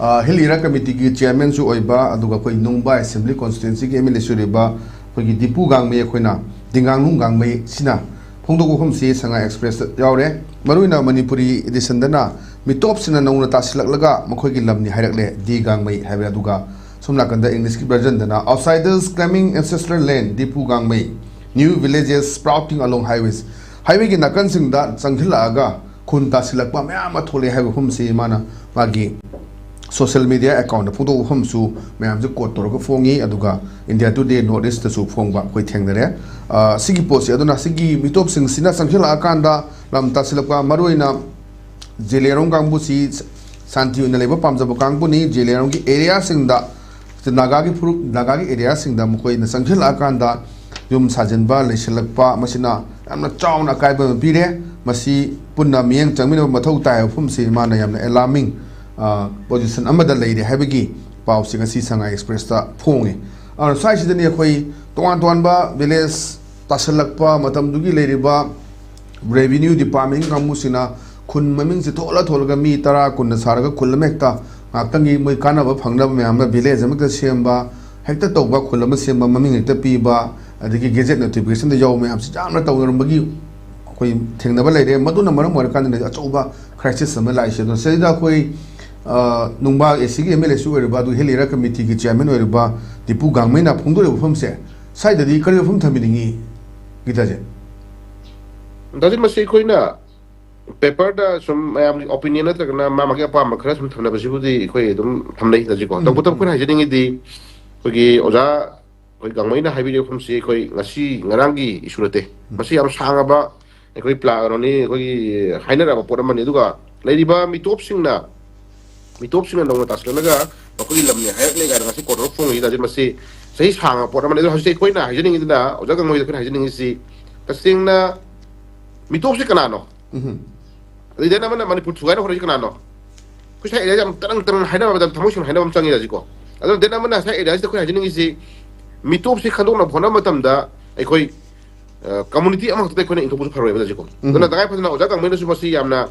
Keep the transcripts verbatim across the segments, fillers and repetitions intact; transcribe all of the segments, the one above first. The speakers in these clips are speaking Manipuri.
ꯍꯤꯜ ꯑꯦꯔꯤꯌꯥ ꯀꯃꯤꯇꯤꯒꯤ ꯆꯤꯌꯔꯃꯦꯟꯁꯨ ꯑꯣꯏꯕ, ꯑꯗꯨꯒ ꯑꯩꯈꯣꯏ ꯅꯨꯡꯕꯥ ꯑꯦꯁꯦꯝꯕ꯭ꯂꯤ ꯀꯣꯟꯁꯇꯤꯇ꯭ꯋꯦꯟꯁꯤꯒꯤ ꯑꯦꯝ ꯑꯦꯜ ꯑꯦꯁꯨ ꯑꯣꯏꯔꯤꯕ ꯑꯩꯈꯣꯏꯒꯤ ꯗꯤꯄꯨ ꯒꯥꯡꯃꯩ, ꯑꯩꯈꯣꯏꯅ ꯗꯤꯡꯒꯥꯡꯂꯨꯡ ꯒꯥꯡꯃꯩ ꯁꯤꯅ ꯐꯣꯡꯗꯣꯛꯄ ꯋꯥꯐꯝꯁꯤ ꯁꯉꯥꯏ ꯑꯦꯛꯁꯄ꯭ꯔꯦꯁꯇ ꯌꯥꯎꯔꯦ꯫ ꯃꯔꯨꯑꯣꯏꯅ ꯃꯅꯤꯄꯨꯔꯤ ꯏꯗꯤꯁꯟꯗꯅ "ꯃꯤꯇꯣꯞꯁꯤꯡꯅ ꯅꯧꯅ ꯇꯥꯁꯤꯜꯂꯛꯂꯒ ꯃꯈꯣꯏꯒꯤ ꯂꯝꯅꯤ ꯍꯥꯏꯔꯛꯂꯦ" ꯗꯤ ꯒꯥꯡꯃꯩ ꯍꯥꯏꯕ, ꯑꯗꯨꯒ ꯁꯣꯝ ꯅꯥꯀꯟꯗ ꯏꯪꯂꯤꯁꯀꯤ ꯚꯔꯖꯟꯗꯅ "Outsiders claiming ancestral land, Dipu ꯒꯥꯡꯃꯩ, new villages sprouting along highways", ꯍꯥꯏꯋꯦꯒꯤ ꯅꯥꯀꯟꯁꯤꯡꯗ ꯆꯪꯁꯤꯜꯂꯛꯑꯒ ꯈꯨꯟ ꯇꯥꯁꯤꯜꯂꯛꯄ ꯃꯌꯥꯝ ꯑꯃ ꯊꯣꯛꯂꯛꯑꯦ ꯍꯥꯏꯕ ꯋꯥꯐꯝꯁꯤ ꯃꯥꯅ ꯃꯥꯒꯤ ꯁꯣꯁꯤꯌꯦꯜ ꯃꯤꯗꯤꯌꯥ ꯑꯦꯀꯥꯎꯟꯗ ꯐꯣꯡꯗꯣꯛꯄ ꯋꯥꯐꯝꯁꯨ ꯃꯌꯥꯝꯁꯦ ꯀꯣꯠ ꯇꯧꯔꯒ ꯐꯣꯡꯉꯤ, ꯑꯗꯨꯒ ꯏꯟꯗꯤꯌꯥ ꯇꯨꯗꯦ ꯅꯣꯔꯠ ꯏꯁꯇꯁꯨ ꯐꯣꯡꯕ ꯑꯩꯈꯣꯏ ꯊꯦꯡꯅꯔꯦ꯫ ꯑ, ꯁꯤꯒꯤ ꯄꯣꯠꯁꯦ, ꯑꯗꯨꯅ ꯁꯤꯒꯤ ꯃꯤꯇꯣꯞꯁꯤꯡꯁꯤꯅ ꯆꯪꯁꯤꯜꯂꯛꯑꯀꯥꯟꯗ ꯂꯝ ꯇꯥꯁꯤꯜꯂꯛꯄ, ꯃꯔꯨꯑꯣꯏꯅ ꯖꯦꯂꯤꯌꯥꯡꯔꯣꯡ ꯀꯥꯡꯕꯨꯁꯤ ꯁꯥꯟꯇꯤ ꯑꯣꯏꯅ ꯂꯩꯕ ꯄꯥꯝꯖꯕ ꯀꯥꯡꯕꯨꯅꯤ꯫ ꯖꯦꯂꯤꯌꯥꯡꯔꯣꯡꯒꯤ ꯑꯦꯔꯤꯌꯥꯁꯤꯡꯗ, ꯅꯥꯒꯥꯒꯤ ꯐꯨꯔꯨꯞ, ꯅꯥꯒꯥꯒꯤ ꯑꯦꯔꯤꯌꯥꯁꯤꯡꯗ ꯃꯈꯣꯏꯅ ꯆꯪꯁꯤꯜꯂꯛꯑꯀꯥꯟꯗ ꯌꯨꯝ ꯁꯥꯖꯤꯟꯕ, ꯂꯩꯁꯤꯜꯂꯛꯄ, ꯃꯁꯤꯅ ꯌꯥꯝꯅ ꯆꯥꯎꯅ ꯑꯀꯥꯏꯕ ꯑꯃ ꯄꯤꯔꯦ꯫ ꯃꯁꯤ ꯄꯨꯟꯅ ꯃꯤꯠꯌꯦꯡ ꯆꯪꯃꯤꯟꯅꯕ ꯃꯊꯧ ꯇꯥꯏ ꯍꯥꯏꯕ ꯋꯥꯐꯝꯁꯤ ꯃꯥꯅ ꯌꯥꯝꯅ ꯑꯦꯂꯥꯔꯃꯤꯡ, ꯑ, ꯄꯣꯖꯤꯁꯟ ꯑꯃꯗ ꯂꯩꯔꯦ ꯍꯥꯏꯕꯒꯤ ꯄꯥꯎꯁꯤ ꯉꯁꯤ ꯁꯉꯥꯏ ꯑꯦꯛꯁꯄ꯭ꯔꯦꯁꯇ ꯐꯣꯡꯉꯤ꯫ ꯑꯗꯨꯅ ꯁ꯭ꯋꯥꯏꯁꯤꯗꯅꯤ ꯑꯩꯈꯣꯏ ꯇꯣꯉꯥꯟ ꯇꯣꯉꯥꯟꯕ ꯚꯤꯂꯦꯖ ꯇꯥꯁꯤꯜꯂꯛꯄ ꯃꯇꯝꯗꯨꯒꯤ ꯂꯩꯔꯤꯕ ꯔꯦꯚꯤꯅ꯭ꯌꯨ ꯗꯤꯄꯥꯔꯠꯃꯦꯟ ꯀꯥꯡꯕꯨꯁꯤꯅ ꯈꯨꯟ ꯃꯃꯤꯡꯁꯦ ꯊꯣꯛꯂ ꯊꯣꯛꯂꯒ ꯃꯤ ꯇꯔꯥ ꯀꯨꯟꯅ ꯁꯥꯔꯒ ꯈꯨꯜ ꯑꯃ ꯍꯦꯛꯇ ꯉꯥꯛꯇꯪꯒꯤ ꯃꯣꯏ ꯀꯥꯟꯅꯕ ꯐꯪꯅꯕ ꯃꯌꯥꯝ ꯑꯃ ꯚꯤꯂꯦꯖ ꯑꯃ ꯍꯦꯛꯇ ꯁꯦꯝꯕ, ꯍꯦꯛꯇ ꯇꯧꯕ, ꯈꯨꯜ ꯑꯃ ꯁꯦꯝꯕ, ꯃꯃꯤꯡ ꯍꯦꯛꯇ ꯄꯤꯕ, ꯑꯗꯒꯤ ꯒꯦꯖꯦꯠ ꯅꯣꯇꯤꯐꯤꯀꯦꯁꯟꯗ ꯌꯥꯎꯕ ꯃꯌꯥꯝꯁꯤ ꯌꯥꯝꯅ ꯇꯧꯅꯔꯝꯕꯒꯤ ꯑꯩꯈꯣꯏ ꯊꯦꯡꯅꯕ ꯂꯩꯔꯦ꯫ ꯃꯗꯨꯅ ꯃꯔꯝ ꯑꯣꯏꯔꯀꯥꯟꯗ ꯑꯆꯧꯕ ꯀ꯭ꯔꯥꯏꯁꯤꯁ ꯑꯃ ꯂꯥꯛꯏꯁꯦ꯫ ꯑꯗꯣ ꯁꯤꯗꯩꯗ ꯑꯩꯈꯣꯏ, ꯑ, ꯅꯨꯡꯕꯥ ꯑꯦ ꯁꯤꯒꯤ ꯑꯦꯝ ꯑꯦꯜ ꯑꯦꯁꯨ ꯑꯣꯏꯔꯤꯕ, ꯑꯗꯨꯒ ꯍꯤꯜ ꯑꯦꯔꯤꯌꯥ ꯀꯃꯤꯇꯤꯒꯤ ꯆꯤꯌꯔꯃꯦꯟ ꯑꯣꯏꯔꯤꯕ ꯗꯤꯄꯨ ꯒꯥꯡꯃꯩꯅ ꯐꯣꯡꯗꯣꯔꯛꯏꯕ ꯋꯥꯐꯝꯁꯦ, ꯁ꯭ꯋꯥꯏꯗꯗꯤ ꯀꯔꯤ ꯋꯥꯐꯝ ꯊꯝꯕꯤꯅꯤꯡꯉꯤ, ꯒꯤꯇꯥꯖꯦ? ꯗꯥꯖꯤꯠ, ꯃꯁꯤ ꯑꯩꯈꯣꯏꯅ ꯄꯦꯄꯔꯗ ꯁꯨꯝ ꯃꯌꯥꯝꯒꯤ ꯑꯣꯄꯤꯅꯤꯌꯟ ꯅꯠꯇ꯭ꯔꯒꯅ ꯃꯥ ꯃꯥꯒꯤ ꯑꯄꯥꯝꯕ ꯈꯔ ꯁꯨꯝ ꯊꯝꯅꯕꯁꯤꯕꯨꯗꯤ ꯑꯩꯈꯣꯏ ꯑꯗꯨꯝ ꯊꯝꯅꯩ, ꯗꯥꯖꯤꯠꯀꯣ꯫ ꯎꯝ, ꯇꯧꯕꯇꯕꯨ ꯎꯝ꯫ ꯑꯩꯈꯣꯏꯅ ꯍꯥꯏꯖꯅꯤꯡꯉꯤꯗꯤ, ꯑꯩꯈꯣꯏꯒꯤ ꯑꯣꯖꯥ, ꯑꯩꯈꯣꯏ ꯒꯥꯡꯃꯩꯅ ꯍꯥꯏꯕꯤꯔꯤꯕ ꯋꯥꯐꯝꯁꯤ ꯑꯩꯈꯣꯏ ꯉꯁꯤ ꯉꯔꯥꯡꯒꯤ ꯏꯁꯨ ꯅꯠꯇꯦ꯫ ꯎꯝ꯫ ꯃꯁꯤ ꯌꯥꯝ ꯁꯥꯡꯉꯕ ꯑꯩꯈꯣꯏ ꯄ꯭ꯂꯥꯟ, ꯀꯩꯅꯣꯅꯤ, ꯑꯩꯈꯣꯏꯒꯤ ꯍꯥꯏꯅꯔꯛꯑꯕ ꯄꯣꯠ ꯑꯃꯅꯤ꯫ ꯑꯗꯨꯒ ꯂꯩꯔꯤꯕ ꯃꯤꯇꯣꯞꯁꯤꯡꯅ, ꯃꯤꯇꯣꯞꯁꯤꯡꯅ ꯅꯧꯅ ꯇꯥꯁꯤꯜꯂꯛꯂꯒ ꯃꯈꯣꯏꯒꯤ ꯂꯝꯅꯦ ꯍꯥꯏꯔꯛꯂꯦ ꯀꯥꯏꯅ ꯉꯁꯤ ꯀꯣꯔꯠꯇ ꯐꯣꯡꯉꯤꯁꯤꯗ, ꯃꯁꯤ ꯆꯍꯤ ꯁꯥꯡꯉꯕ ꯄꯣꯠ ꯑꯃꯅꯤ꯫ ꯑꯗꯣ ꯍꯧꯖꯤꯛ ꯑꯩꯈꯣꯏꯅ ꯍꯥꯏꯖꯅꯤꯡꯉꯤꯗꯅ, ꯑꯣꯖꯥ ꯒꯥꯡꯃꯩꯗ ꯑꯩꯈꯣꯏꯅ ꯍꯥꯏꯖꯅꯤꯡꯉꯤꯁꯤ, ꯇꯁꯦꯡꯅ ꯃꯤꯇꯣꯞꯁꯤ ꯀꯅꯥꯅꯣ? ꯎꯝ꯫ ꯑꯗꯩ ꯗꯦꯟ ꯑꯃꯅ ꯃꯅꯤꯄꯨꯔ ꯊꯨꯒꯥꯏꯅ ꯍꯣꯠꯅꯔꯤꯁꯤ ꯀꯅꯥꯅꯣ? ꯑꯩꯈꯣꯏ ꯁ꯭ꯋꯥꯏ ꯑꯦꯔꯤꯌꯥꯁꯤ ꯌꯥꯝ ꯇꯔꯪ ꯇꯔꯪ ꯍꯥꯏꯅꯕ ꯃꯇꯝꯗ ꯊꯃꯣꯏ ꯁꯦꯡꯅ ꯍꯥꯏꯅꯕ ꯑꯃ ꯆꯪꯉꯤ, ꯍꯧꯖꯤꯛꯀꯣ꯫ ꯑꯗꯨꯅ ꯗꯦꯟ ꯑꯃꯅ ꯁ꯭ꯋꯥꯏ ꯑꯦꯔꯤꯌꯥꯁꯤꯗ ꯑꯩꯈꯣꯏ ꯍꯥꯏꯖꯅꯤꯡꯉꯤꯁꯤ, ꯃꯤꯇꯣꯞꯁꯤ ꯈꯟꯗꯣꯛꯅꯕ ꯍꯣꯠꯅꯕ ꯃꯇꯝꯗ ꯑꯩꯈꯣꯏ, ꯑ, ꯀꯝꯃꯨꯅꯤꯇꯤ ꯑꯃꯈꯛꯇꯗ ꯑꯩꯈꯣꯏꯅ ꯏꯟꯊꯣꯛꯄꯁꯨ ꯐꯔꯣꯏꯕ, ꯍꯧꯖꯤꯛꯀꯣ꯫ ꯎꯝ꯫ ꯑꯗꯨꯅ ꯇꯉꯥꯏ ꯐꯗꯅ ꯑꯣꯖꯥ ꯒꯥꯡꯃꯩꯅꯁꯨ ꯃꯁꯤ ꯌꯥꯝꯅ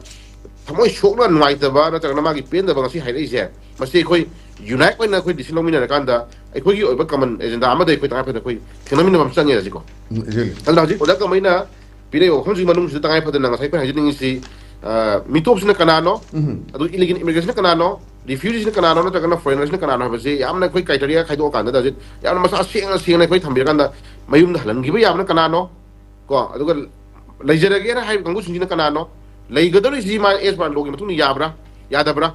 ꯊꯃꯣꯏ ꯁꯣꯛꯅ ꯅꯨꯡꯉꯥꯏꯇꯕ ꯅꯠꯇ꯭ꯔꯒꯅ ꯃꯥꯒꯤ ꯄꯦꯟꯗꯕ ꯉꯁꯤ ꯍꯥꯏꯔꯛꯏꯁꯦ, ꯃꯁꯤ ꯑꯩꯈꯣꯏ unite ꯑꯣꯏꯅ ꯑꯩꯈꯣꯏ decision ꯂꯧꯃꯤꯟꯅꯔꯀꯥꯟꯗ ꯑꯩꯈꯣꯏꯒꯤ ꯑꯣꯏꯕ common agenda ꯑꯃꯗ ꯑꯩꯈꯣꯏ ꯇꯉꯥꯏ ꯐꯗꯅ ꯑꯩꯈꯣꯏ ꯊꯦꯡꯅꯃꯤꯟꯅꯕ ꯑꯃ ꯆꯪꯉꯦ ꯁꯤꯀꯣ꯫ ꯎꯝ, exactly. ꯑꯗꯨꯅ ꯍꯧꯖꯤꯛ ꯑꯣꯖꯥ ꯀꯃꯩꯅ ꯄꯤꯔꯛꯏꯕ ꯋꯥꯐꯝꯁꯤꯒꯤ ꯃꯅꯨꯡꯁꯤꯗ ꯇꯉꯥꯏ ꯐꯗꯅ ꯉꯁꯥꯏ ꯑꯩꯈꯣꯏꯅ ꯍꯥꯏꯖꯅꯤꯡꯉꯤꯁꯤ, ꯑ, ꯃꯤꯇꯣꯞꯁꯤꯅ ꯀꯅꯥꯅꯣ, ꯎꯝ. ꯑꯗꯨꯒ illegal immigrantꯁꯤꯅ ꯀꯅꯥꯅꯣ, refugeeꯁꯤꯅ ꯀꯅꯥꯅꯣ ꯅꯠꯇ꯭ꯔꯒꯅ foreignerꯁꯤꯅ ꯀꯅꯥꯅꯣ ꯍꯥꯏꯕꯁꯤ ꯌꯥꯝꯅ ꯑꯩꯈꯣꯏ criteria ꯈꯥꯏꯗꯣꯛꯑꯀꯥꯟꯗ ꯍꯧꯖꯤꯛ ꯌꯥꯝꯅ ꯃꯁꯥ ꯁꯦꯡꯅ ꯁꯦꯡꯅ ꯑꯩꯈꯣꯏ ꯊꯝꯕꯤꯔꯀꯥꯟꯗ ꯃꯌꯨꯝꯗ ꯍꯜꯍꯟꯈꯤꯕ ꯌꯥꯕꯅ ꯀꯅꯥꯅꯣ, ꯀꯣ, ꯑꯗꯨꯒ ꯂꯩꯖꯔꯒꯦꯅ ꯍꯥꯏꯔꯤꯕ ꯀꯥꯡꯕꯨꯁꯤꯡꯁꯤꯅ ꯀꯅꯥꯅꯣ, ꯂꯩꯒꯗꯧꯔꯤꯁꯤ ꯃꯥ as per lawꯒꯤ ꯃꯇꯨꯡ ꯏꯟꯅ ꯌꯥꯕ꯭ꯔꯥ ꯌꯥꯗꯕ꯭ꯔꯥ,